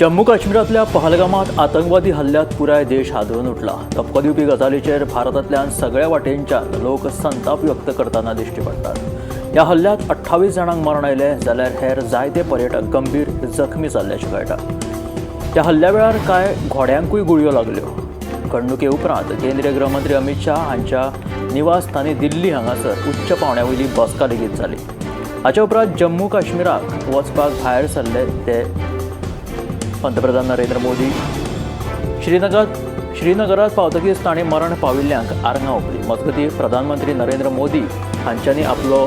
जम्मू काश्मीरांतल्या पहलगामात आतंकवादी हल्ल्यात पुराय देश हादरून उठला. धपको दिवपी गजालीचेर भारतांतल्यान सगळ्या वाटेंच्यान लोक संताप व्यक्त करतना दिश्टी पडटात. ह्या हल्ल्यात 28 जाणांक मरण आयलें जाल्यार हेर जायते पर्यटक गंभीर जखमी जाल्ल्याचें कळटा. ह्या हल्ल्या वेळार कांय घोड्यांकूय गुळयो लागल्यो. घडणुके उपरांत केंद्रीय गृहमंत्री अमित शाह हांच्या निवासस्थानी दिल्ली हांगासर उच्च पावंड्या वयली बसका लेगीत जाली. हाच्या उपरांत जम्मू काश्मीराक वचपाक भायर सरले ते पंतप्रधान नरेंद्र मोदी. श्रीनगरात पावतकीच तांणी मरण पाविल्ल्यांक आर्गां ओंपली. मजगतीं प्रधानमंत्री नरेंद्र मोदी हांच्यांनी आपलो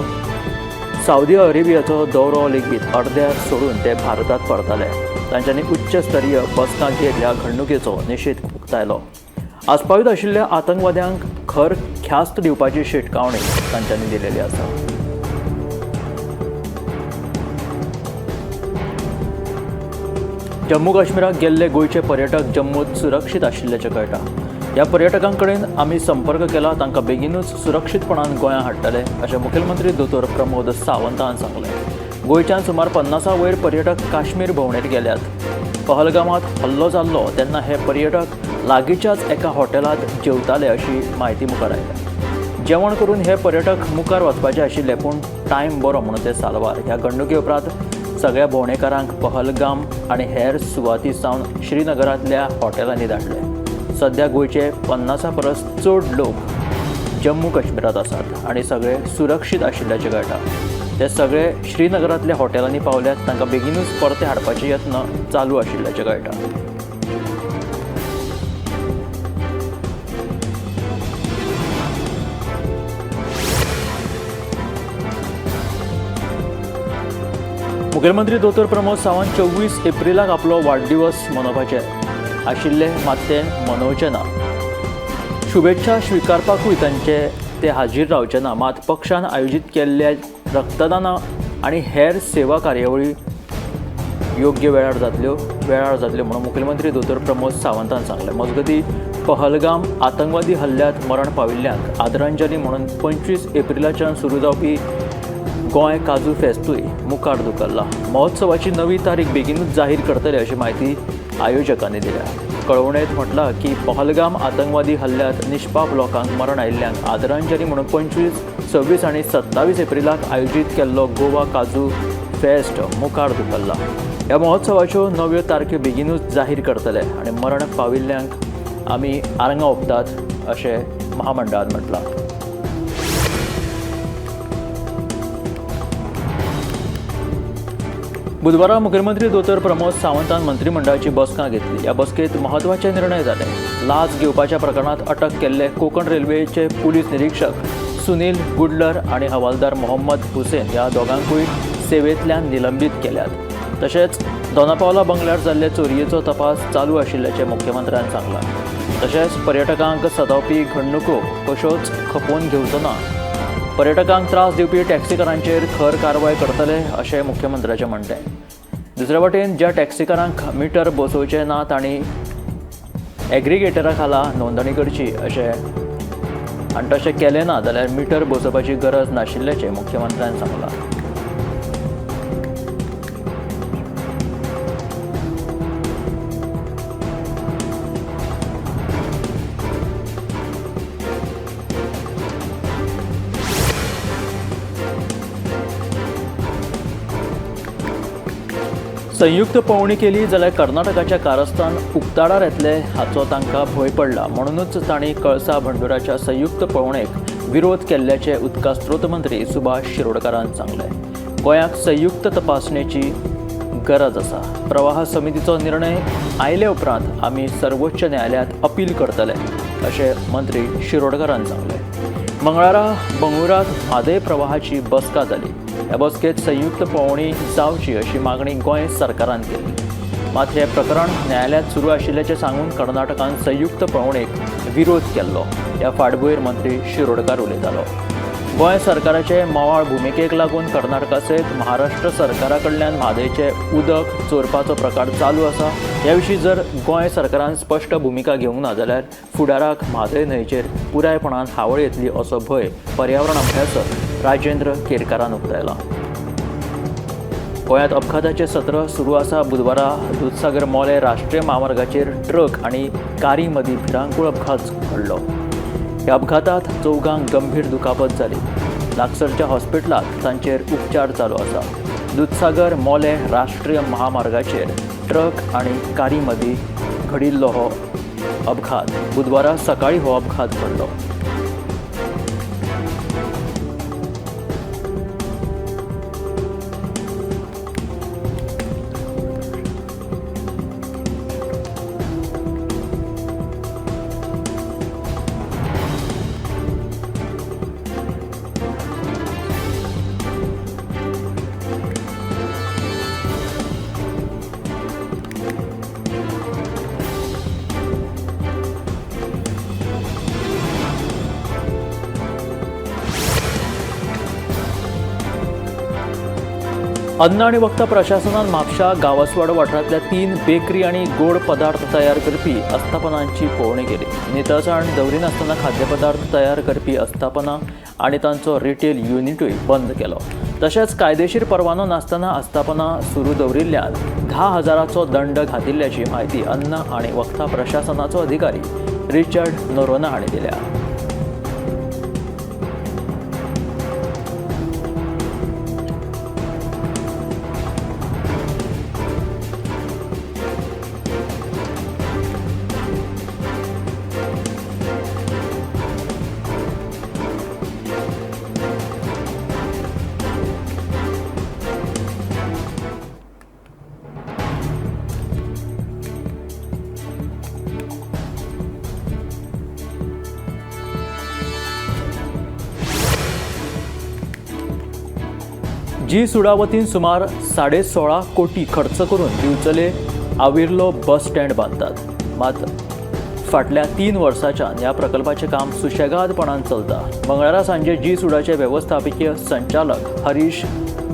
सावदी अरेबियाचो दौरो लेगीत अर्द्यार सोडून ते भारतांत परतले. तांच्यांनी उच्च स्तरीय बसका घेत ह्या घडणुकेचो निशेध उक्तायलो. आस्पावीत आशिल्ल्या आतंकवाद्यांक खर ख्यास्त दिवपाची शिटकावणी तांच्यांनी दिलेली आसा. जम्मू काश्मीराक गेल्ले गोंयचे पर्यटक जम्मूत सुरक्षीत आशिल्ल्याचें कळटा. ह्या पर्यटकां कडेन आमी संपर्क केला, तांकां बेगीनूच सुरक्षीतपणान गोंया हाडटले अशें मुखेलमंत्री दोतोर प्रमोद सावंतान सांगलें. गोंयच्यान सुमार 50 वयर पर्यटक काश्मीर भोंवडेर गेल्यात. पहलगामात हल्लो जाल्लो तेन्ना हे पर्यटक लागींच्याच एका हॉटेलांत जेवताले अशी म्हायती मुखार आयल्या. जेवण करून हे पर्यटक मुखार वचपाचे आशिल्ले, पूण टायम बरो म्हणून ते सालवार. ह्या घडणुके उपरांत सगळ्या भोंवडेकारांक पहलगाम आनी हेर सुवाती सावन श्रीनगरांतल्या हॉटेलांनी धाडले. सध्या गोंयचे 50 परस चड लोक जम्मू काश्मीरांत आसात आनी सगळे सुरक्षीत आशिल्ल्याचें कळटा. ते सगळे श्रीनगरांतल्या हॉटेलांनी पावल्यात, तांकां बेगीनूच परते हाडपाचे यत्न चालू आशिल्ल्याचें कळटा. मुखेलमंत्री दोतोर प्रमोद सावंत 24 एप्रिलाक आपलो वाडदिवस मनोवपाचे आशिल्ले, मात ते मनोवचे ना. शुभेच्छा स्विकारपाकूय तांचे ते हाजीर रावचे ना. मात पक्षान आयोजीत केल्ल्या रक्तदाना आनी हेर सेवा कार्यावळी योग्य वेळार जातल्यो म्हणून मुखेलमंत्री दोतोर प्रमोद सावंतान सांगलें. मजगतीं पहलगाम आतंकवादी हल्ल्यात मरण पाविल्ल्यांक आदरांजली म्हणून 25 एप्रिलाच्यान सुरू जावपी गोंय काजू फेस्तूय मुखार धुकल्ला. महोत्सवाची नवी तारीख बेगीनूच जाहीर करतले अशी म्हायती आयोजकांनी दिल्या. कळोवणेंत म्हटलां की पहलगाम आतंकवादी हल्ल्यात निष्पाप लोकांक मरण आयिल्ल्यांक आदरांजली म्हणून 25, 26 आनी 27 एप्रिलाक आयोजीत केल्लो गोवा काजू फेस्ट मुखार धुकल्ला. ह्या महोत्सवाच्यो नव्यो तारख्यो बेगीनूच जाहीर करतले आनी मरण पाविल्ल्यांक आमी आर्गां ओंपतात अशें महामंडळान म्हटलां. बुधवारा मुखेलमंत्री दोतोर प्रमोद सावंतान मंत्रिमंडळाची बसका घेतली. ह्या बसकेत म्हत्वाचे निर्णय जाले. लाच घेवपाच्या प्रकरणात अटक केल्ले कोकण रेल्वेचे पुलीस निरीक्षक सुनील गुडलर आनी हवालदार मोहम्मद हुसेन ह्या दोगांकूय सेवेंतल्यान निलंबीत केल्यात. तशेंच दोनापावला बंगल्यार जाल्ले चोरयेचो तपास चालू आशिल्ल्याचें मुख्यमंत्र्यान सांगलां. तशेंच पर्यटकांक सतावपी घडणुको कश्योच खपोवन घेवचो ना. पर्यटकांक त्रास दिवपी टॅक्सीकारांचेर खर कारवाय करतले अशें मुख्यमंत्र्याचें म्हणणें. दुसरे वटेन ज्या टॅक्सीकारांक मिटर बसोवचे ना तांणी एग्रिगेटरा खाला नोंदणी करची अशें आनी तशें केलें ना जाल्यार मिटर बसोवपाची गरज नाशिल्ल्याचें मुख्यमंत्र्यान सांगलां. संयुक्त पळोवणी केली जाल्यार कर्नाटकाच्या कारस्थान उक्ताडार येतले हाचो तांकां भंय पडला, म्हणूनच तांणी कळसा भंडुराच्या संयुक्त पळोवणेक विरोध केल्ल्याचे उदका स्रोत मंत्री सुभाष शिरोडकारान सांगलें. गोंयाक संयुक्त तपासणेची गरज आसा. प्रवाह समितीचो निर्णय आयले उपरांत आमी सर्वोच्च न्यायालयांत अपील करतले अशें मंत्री शिरोडकारान सांगलें. मंगळारा बंगळुरांत म्हादय प्रवाहाची बसका जाली. ह्या बसकेत संयुक्त पळोवणी जावची अशी मागणी गोंय सरकारान केल्ली. मात हें प्रकरण न्यायालयांत सुरू आशिल्ल्याचें सांगून कर्नाटकान संयुक्त पळोवणेक विरोध केल्लो. ह्या फाटभूंयेर मंत्री शिरोडकार उलयतालो. गोंय सरकाराचे मवाळ भुमिकेक लागून कर्नाटका सयत महाराष्ट्र सरकारा कडल्यान म्हादयचें उदक चोरपाचो प्रकार चालू आसा. ह्या विशीं जर गोंय सरकारान स्पश्ट भुमिका घेवंक ना जाल्यार फुडाराक म्हादय न्हंयचेर पुरायपणान हावळ येतली असो भंय पर्यावरण अभ्यासक राजेंद्र केरकारान उक्तायला. गोंयांत अपघाताचें सत्र सुरू आसा. बुधवारा दुदसागर मोले राष्ट्रीय म्हामार्गाचेर ट्रक आनी कारी मदीं भिरांकूळ अपघात घडलो. ह्या अपघातांत 4 गंभीर दुखापत जाली. लागसरच्या हॉस्पिटलांत तांचेर उपचार चालू आसा. दुदसागर मोले राष्ट्रीय महामार्गाचेर ट्रक आनी कारी मदीं घडिल्लो हो अपघात. बुधवारा सकाळी हो अपघात घडलो. अन्न आनी वखदां प्रशासनान म्हापशा गावसवाडो वाठारांतल्या 3 बेकरी आनी गोड पदार्थ तयार करपी आस्थापनांची पळोवणी केली. नितळसाण दवरिनासतना खाद्यपदार्थ तयार करपी आस्थापनां आनी तांचो रिटेल युनिटूय बंद केलो. तशेंच कायदेशीर परवानो नासतना आस्थापनां सुरू दवरिल्ल्यान 10,000चो दंड घातिल्ल्याची म्हायती अन्न आनी वखदां प्रशासनाचो अधिकारी रिचर्ड नोरोना हांणी दिल्या. जी सुडा वतीन सुमार 16.5 कोटी खर्च करून दिवचले आविर्लो बस स्टँड बांदतात. मात फाटल्या 3 वर्सांच्यान ह्या प्रकल्पाचें काम सुशेगादपणान चलता. मंगळारा सांजे जी सुडाचे वेवस्थापकीय संचालक हरीश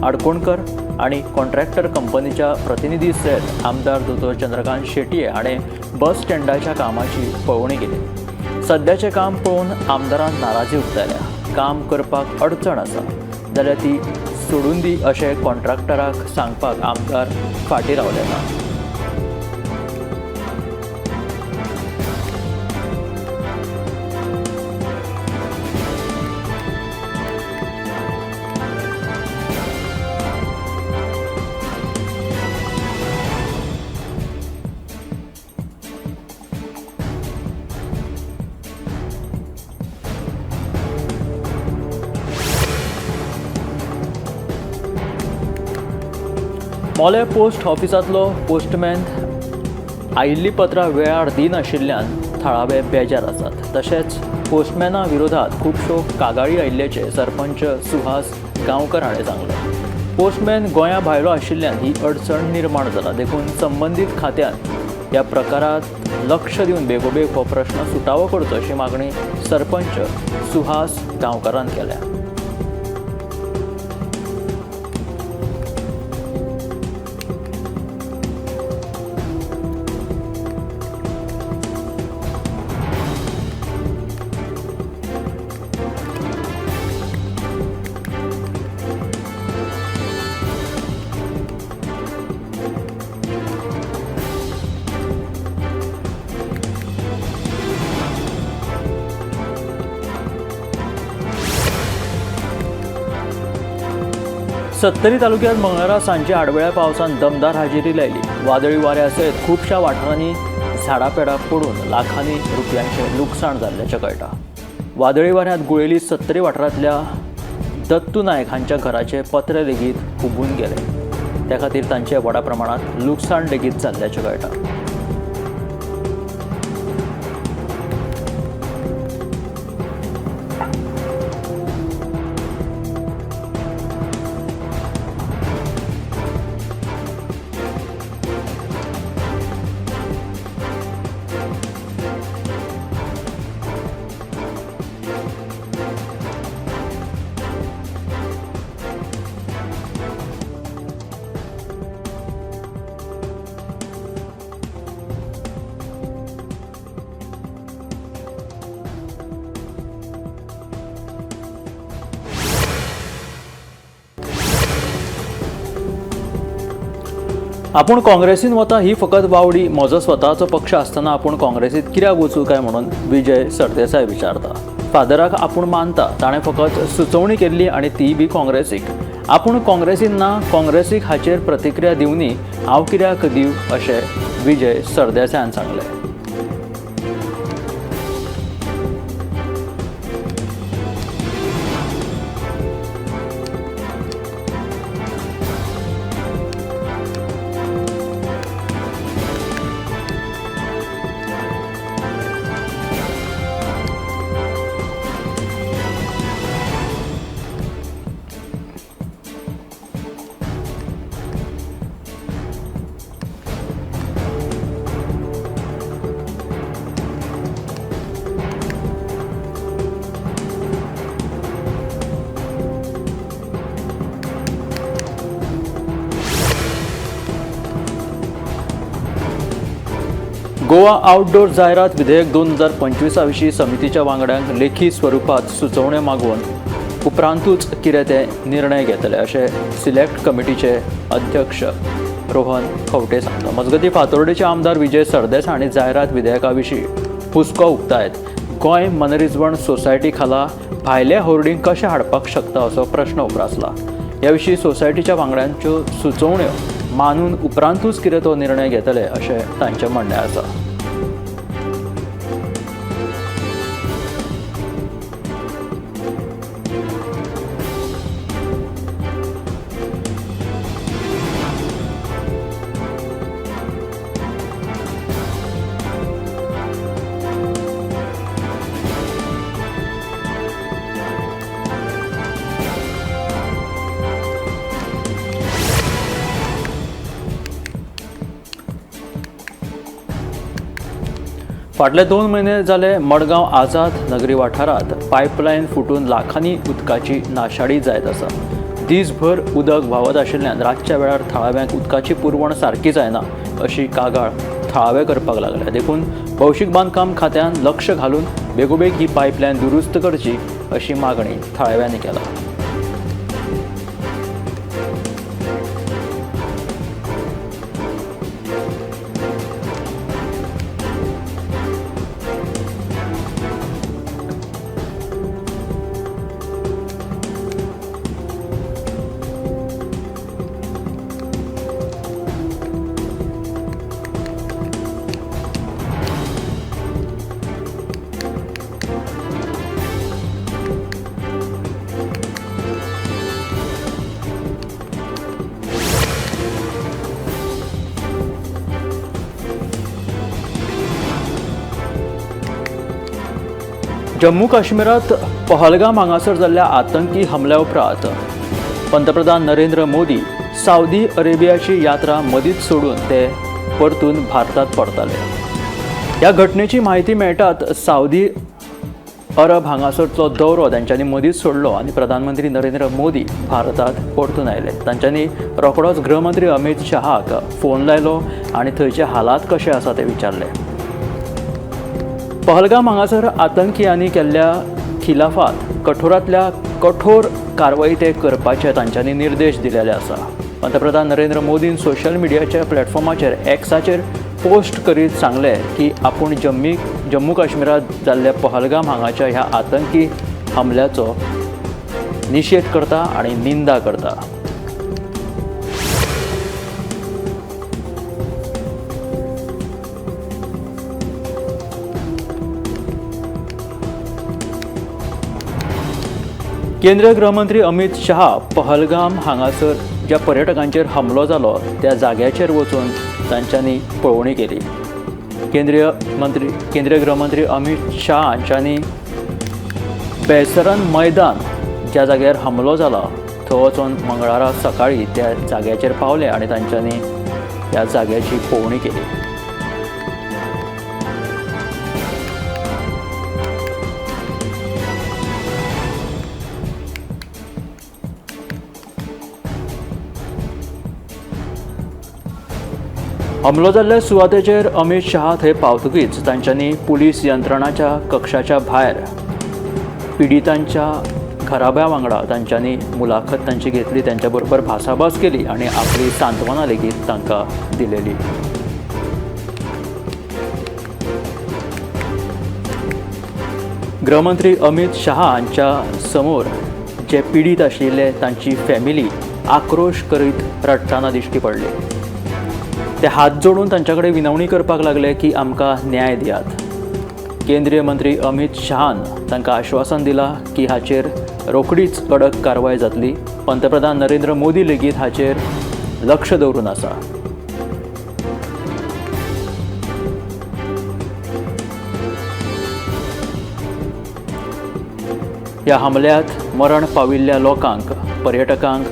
आडकोणकर आनी कॉन्ट्रॅक्टर कंपनीच्या प्रतिनिधी सयत आमदार दोतोर चंद्रकांत शेटये हाणें बस स्टँडाच्या कामाची पळोवणी केली. सद्याचें काम पळोवन आमदारान नाराजी उक्तायल्या. काम करपाक अडचण आसा जाल्यार ती सोडून दी अशें कॉन्ट्रॅक्टराक सांगपाक आमदार फाटीं रावले ना. मोले पोस्ट ऑफिसांतलो पोस्टमॅन आयिल्लीं पत्रां वेळार दिनाशिल्ल्यान थळावे बेजार आसात. तशेंच पोस्टमॅना विरोधात खुबश्यो कागाळी आयिल्ल्याचें सरपंच सुहास गांवकर हाणें सांगलें. पोस्टमॅन गोंया भायलो आशिल्ल्यान ही अडचण निर्माण जाला, देखून संबंदीत खात्यान ह्या प्रकारांत लक्ष दिवन बेगोबेग हो प्रश्न सुटावो करचो अशी मागणी सरपंच सुहास गांवकरान केल्या. सत्तरी तालुक्यात मंगळारा सांजे आडवेळ्या पावसान दमदार हाजेरी लायली. वादळी वाऱ्या सयत खुबश्या वाठारांनी झाडां पेडां पडून लाखांनी रुपयांचें लुकसाण जाल्ल्याचें कळटा. वादळी वाऱ्यांत गुळेली सत्तरी वाठारांतल्या दत्तू नायक हांच्या घराचे पत्रे लेगीत हुबून गेले. त्या खातीर तांचें व्हडा प्रमाणांत लुकसाण लेगीत जाल्ल्याचें कळटा. आपूण काँग्रेसीन वता ही फकत वावडी, म्हजो स्वताचो पक्ष आसतना आपूण काँग्रेसीत कित्याक वचूं काय म्हणून विजय सरदेसाय विचारता. फादराक आपूण मानता, ताणें फकत सुचोवणी केल्ली आनी ती बी काँग्रेसीक. आपूण काँग्रेसीन ना, काँग्रेसीक हाचेर प्रतिक्रिया दिवनी हांव कित्याक दिवं अशें विजय सरदेसायान सांगलें. गोवा आउटडोर जायरात विधेयक 2025 विशीं समितीच्या वांगड्यांक लेखी स्वरुपात सुचोवण्यो मागोवन उपरांतूच कितें ते निर्णय घेतले अशें सिलेक्ट कमिटीचे अध्यक्ष रोहन खंवटे सांगता. मजगतीं, फातोर्डेचे आमदार विजय सरदेसाय हांणी जायरात विधेयका विशीं हुस्को उक्तायत गोंय मनरिजवण सोसायटी खाला भायले होर्डिंग कशें हाडपाक शकता असो प्रश्न उप्रासला. ह्या विशीं सोसायटीच्या वांगड्यांच्यो सुचोवण्यो मानून उपरांतूच कितें तो निर्णय घेतले अशें तांचें म्हणणें आसा. फाटले 2 म्हयने जाले मडगांव आझाद नगरी वाठारांत पायपलायन फुटून लाखांनी उदकाची नाशाडी जायत आसा. दीसभर उदक व्हांवत आशिल्ल्यान रातच्या वेळार थळाव्यांक उदकाची पुरवण सारकी जायना अशी कागाळ थळावे करपाक लागल्या. देखून भौशीक बांदकाम खात्यान लक्ष घालून बेगोबेग ही पायपलायन दुरुस्त करची अशी मागणी थळाव्यांनी केला. जम्मू काश्मीरात पहलगाम हांगासर जाल्ल्या आतंकी हमल्या उपरांत पंतप्रधान नरेंद्र मोदी सावदी अरेबियाची यात्रा मदींच सोडून ते परतून भारतात परतले. ह्या घटनेची म्हायती मेळटात सावदी अरब हांगासरचो दौरो तांच्यांनी मदींच सोडलो आनी प्रधानमंत्री नरेंद्र मोदी भारतात परतून आयले. तांच्यांनी रोखडोच गृहमंत्री अमित शहाक फोन लायलो आनी थंयचे हालात कशे आसा ते विचारले. पहलगाम हांगासर आतंकियांनी केल्ल्या खिलाफात कठोरांतल्या कठोर कारवाई ते करपाचे तांच्यांनी निर्देश दिलेले आसा. पंतप्रधान नरेंद्र मोदीन सोशल मिडियाच्या प्लॅटफॉर्माचेर एक्साचेर पोस्ट करीत सांगलें की आपूण जम्मू काश्मीरात जाल्ल्या पहलगाम हांगाच्या ह्या आतंकी हमल्याचो निशेध करता आनी निंदा करता. केंद्रीय गृहमंत्री अमित शहा पहलगाम हांगासर ज्या पर्यटकांचेर हमलो जालो त्या जाग्याचेर वचून तांच्यांनी पळोवणी केली. केंद्रीय गृहमंत्री अमित शहा हांच्यांनी बेसरन मैदान ज्या जाग्यार हमलो जाला थंय वचून मंगळारा सकाळी त्या जाग्याचेर पावले आनी तांच्यांनी ह्या जाग्याची पळोवणी केली. हमलो जाल्ल्या सुवातेचेर अमित शहा थंय पावतकीच तांच्यांनी पुलीस यंत्रणाच्या कक्षाच्या भायर पिडितांच्या घराब्या वांगडा तांच्यांनी मुलाखत तांची घेतली, त्यांच्या बरोबर भासाभास केली आनी आपली सांत्वना लेगीत तांकां दिलेली। गृहमंत्री अमित शहा हांच्या समोर जे पिडीत आशिल्ले तांची फॅमिली आक्रोश करीत रडटना दिश्टी पडली। ते हात जोडून तांच्या कडेन विनवणी करपाक लागले की आमकां न्याय दियात। केंद्रीय मंत्री अमित शहान तांकां आश्वासन दिलां की हाचेर रोखडीच कडक कारवाय जातली। पंतप्रधान नरेंद्र मोदी लेगीत हाचेर लक्ष दवरून आसा। ह्या हमल्यांत मरण पाविल्ल्या लोकांक, पर्यटकांक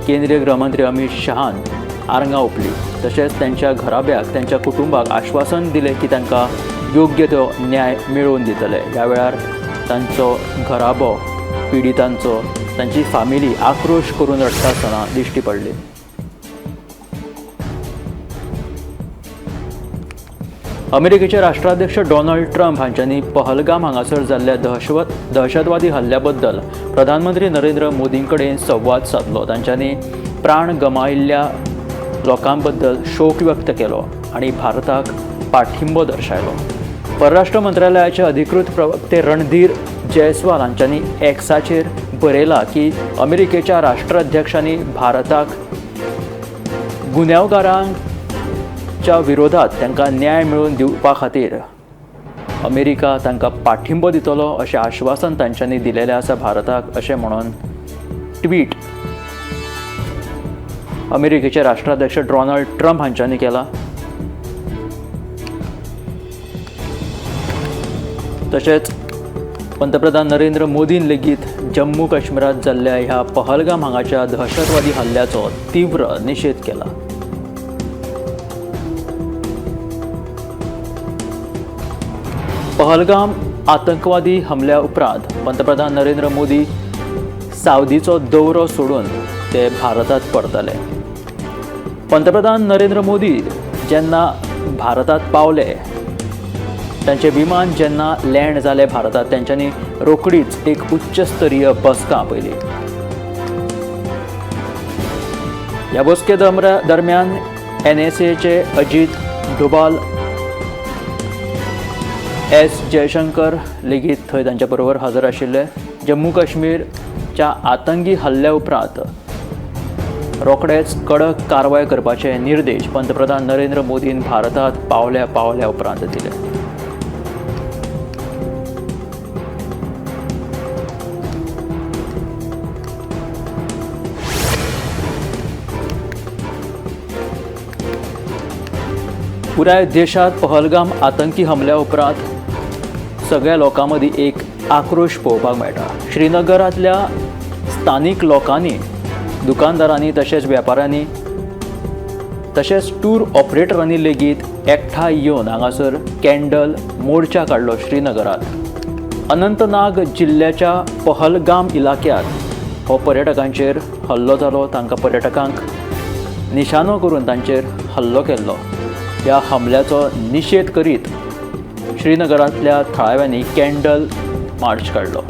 केंद्रीय गृहमंत्री अमित शहान आरंगां ओंपली। तशेंच त्यांच्या घराब्याक, त्यांच्या कुटुंबाक आश्वासन दिलें की तांकां योग्य तो न्याय मेळोवन दितले। ह्या वेळार तांचो घराबो, पिडितांचो, तांची फामिली आक्रोश करून रडटा आसतना दिश्टी पडली। अमेरिकेचे राष्ट्राध्यक्ष डोनाल्ड ट्रम्प हांच्यांनी पहलगाम हांगासर जाल्ल्या दहशतवादी हल्ल्या बद्दल प्रधानमंत्री नरेंद्र मोदीं कडेन संवाद सादलो। तांच्यांनी प्राण गमायिल्ल्या लोकां बद्दल शोक व्यक्त केलो आनी भारताक पाठिंबो दर्शायलो। परराष्ट्र मंत्रालयाचे अधिकृत प्रवक्ते रणधीर जयस्वाल हांच्यांनी एक्साचेर बरयलां की अमेरिकेच्या राष्ट्राध्यक्षांनी भारताक गुन्यांवकारांच्या विरोधात तांकां न्याय मेळोवन दिवपा खातीर अमेरिका तांकां पाठिंबो दितलो अशें आश्वासन तांच्यांनी दिलेलें आसा भारताक, अशें म्हणून ट्वीट अमेरिकेचे राष्ट्राध्यक्ष डोनाल्ड ट्रम्प हांच्यांनी केला। तशेंच पंतप्रधान नरेंद्र मोदीन लेगीत जम्मू काश्मीरांत जाल्ल्या ह्या पहलगाम हांगाच्या दहशतवादी हल्ल्याचो तीव्र निशेध केला। पहलगाम आतंकवादी हमल्या उपरांत पंतप्रधान नरेंद्र मोदी सावदीचो दौरो सोडून ते भारतांत परतले। पंतप्रधान नरेंद्र मोदी जेन्ना भारतांत पावले, तांचें विमान जेन्ना लँड जालें भारतांत, तांच्यांनी रोखडीच एक उच्चस्तरीय बसका आपयली। ह्या बसके दरम्यान एनएसएचे अजीत डोभाल, एस जयशंकर लेगीत थंय तांच्या बरोबर हजर आशिल्ले। जम्मू काश्मीरच्या आतंकी हल्ल्या उपरांत रोखडेच कडक कारवाय करपाचे निर्देश पंतप्रधान नरेंद्र मोदीन भारतांत पावल्या पावल्या उपरांत दिले। पुराय देशांत पहलगाम आतंकी हमल्या उपरांत सगळ्या लोकां मदीं एक आक्रोश पळोवपाक मेळटा। श्रीनगरांतल्या स्थानीक लोकांनी, दुकानदारांनी, तशेंच वेपाऱ्यांनी, तशेंच टूर ऑपरेटरांनी लेगीत एकठांय येवन हांगासर कॅन्डल मोर्चा काडलो। श्रीनगरांत अनंतनाग जिल्ल्याच्या पहलगाम इलाक्यांत हो पर्यटकांचेर हल्लो जालो। तांकां पर्यटकांक निशानो करून तांचेर हल्लो केल्लो। ह्या हमल्याचो निशेध करीत श्रीनगरांतल्या थळाव्यांनी कॅन्डल मार्च काडलो।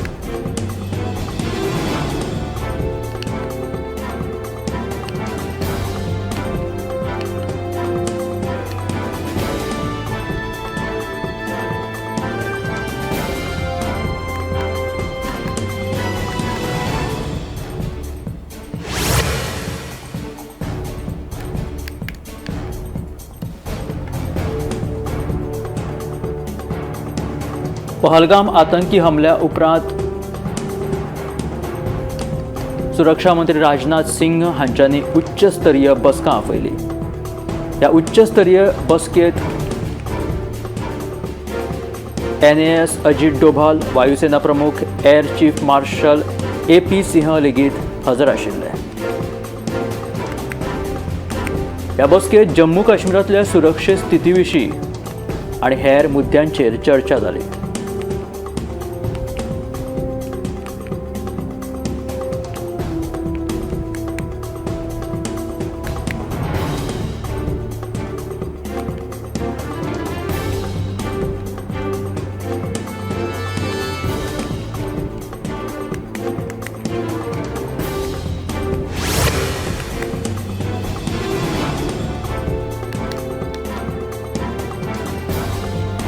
पहलगाम आतंकी हमल्या उपरांत सुरक्षा मंत्री राजनाथ सिंह हांच्यांनी उच्चस्तरीय बसका आपयली। ह्या उच्चस्तरीय बसकेंत एनएएस अजीत डोभाल, वायुसेना प्रमुख air chief marshal AP Singh लेगीत हजर आशिल्ले। ह्या बसकेंत जम्मू काश्मीरांतल्या सुरक्षे स्थिती विशीं आनी हेर मुद्द्यांचेर चर्चा जाली।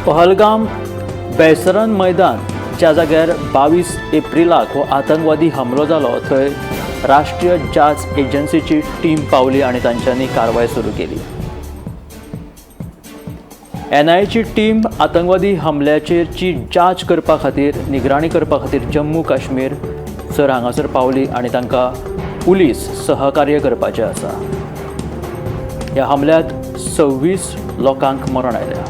पहलगाम बैसरन मैदान ज्या जाग्यार 22 एप्रिलाक हो आतंकवादी हमलो जालो थंय राष्ट्रीय जांच एजन्सीची टीम पावली आनी तांच्यांनी कारवाय सुरू केली. एनआयएची टीम आतंकवादी हमल्याचेरची जांच करपा खातीर, निगराणी करपा खातीर जम्मू काश्मीर सर हांगासर पावली आनी तांकां पुलीस सहकार्य करपाचें आसा. ह्या हमल्यांत 26 लोकांक मरण आयल्या,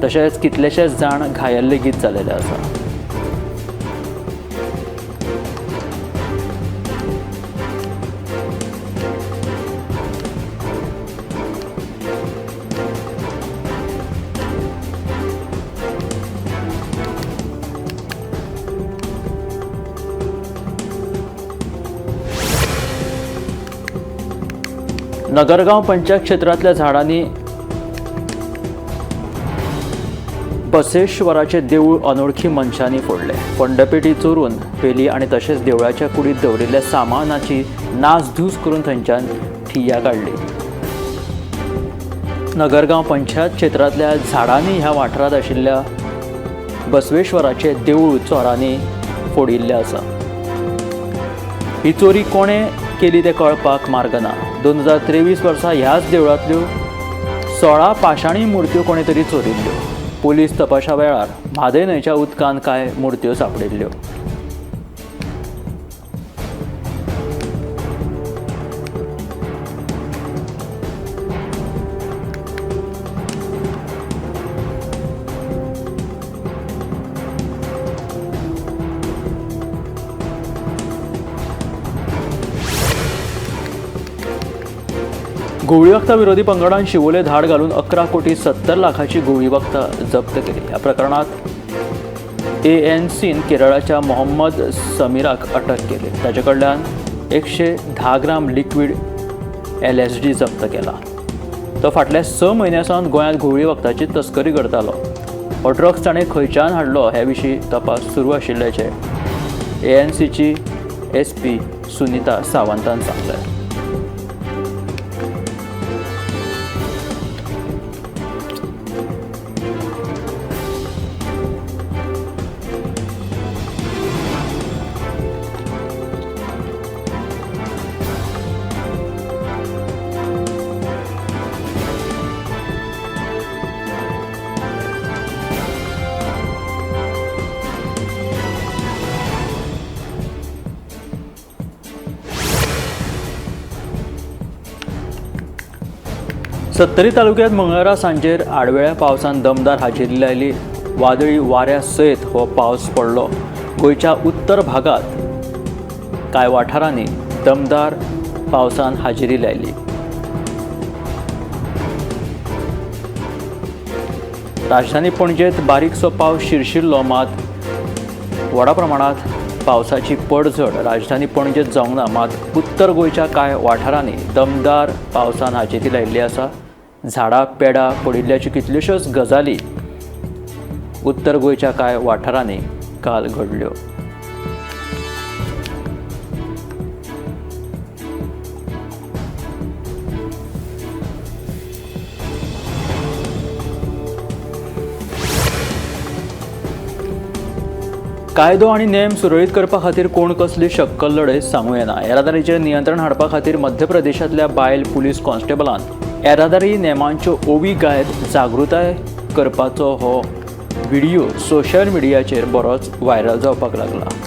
तशेंच कितलेशेच जाण घायल लेगीत जालेले आसा. नगरगांव पंचायत क्षेत्रांतल्या झाडांनी बसवेश्वराचे देवूळ अनोळखी मनशांनी फोडलें. फंडपेटी चोरून व्हेली आनी तशेंच देवळाच्या कुडींत दवरिल्ल्या सामानाची नासधूस करून थंयच्यान ठिय्या काडली. नगरगांव पंचायत क्षेत्रांतल्या झाडांनी ह्या वाठारांत आशिल्ल्या बसवेश्वराचे देवूळ चोरांनी फोडिल्लें आसा. ही चोरी कोणें केली तें कळपाक मार्ग ना. 2023 वर्सा ह्याच देवळांतल्यो 16 पाशाणी मुर्त्यो कोणे तरी चोरिल्ल्यो. पोलीस तपासा वेळार म्हादय न्हंयच्या उदकांत कांय मुर्त्यो सांपडिल्ल्यो. घुंवळी वखदां विरोधी पंगडान शिवोले धाड घालून 11 कोटी 70 लाखाची घुंवळी वखदां जप्त केली. ह्या प्रकरणात एएनसीन केरळाच्या मोहम्मद समीराक अटक केली. ताचे कडल्यान 110 ग्राम लिक्वीड एलएसडी जप्त केला. तो फाटल्या 6 म्हयन्यां सावन गोंयांत घुंवळी वखदाची तस्करी करतालो. हो ड्रग्स ताणें खंयच्यान हाडलो हे विशीं तपास सुरू आशिल्ल्याचें एएनसीची एसपी सुनीता सावंतान सांगलें. सत्तरी तालुक्यात मंगळारा सांजेर आडवेळ्या पावसान दमदार हाजेरी लायली. वादळी वाऱ्या सयत हो पावस पडलो. गोंयच्या उत्तर भागात कांय वाठारांनी दमदार पावसान हाजेरी लायली. राजधानी पणजेत बारीकसो पावस शिरशिरलो, मात व्हडा प्रमाणात पावसाची पडझड राजधानी पणजेत जावंक ना. मात उत्तर गोंयच्या कांय वाठारांनी दमदार पावसान हाजेरी लायिल्ली आसा. झाडां पेडां पडिल्ल्याच्यो कितल्योश्योच गजाली उत्तर गोंयच्या कांय वाठारांनी काल घडल्यो. कायदो आनी नेम सुरळीत करपा खातीर कोण कसली शक्कल लढय सांगू येना. येरादारीचेर नियंत्रण हाडपा खातीर मध्य प्रदेशांतल्या बायल पुलीस कॉन्स्टेबलान येरादारी नेमांच्यो ओवी गायत जागृताय करपाचो हो व्हिडिओ सोशल मिडियाचेर बरोच व्हायरल जावपाक लागला.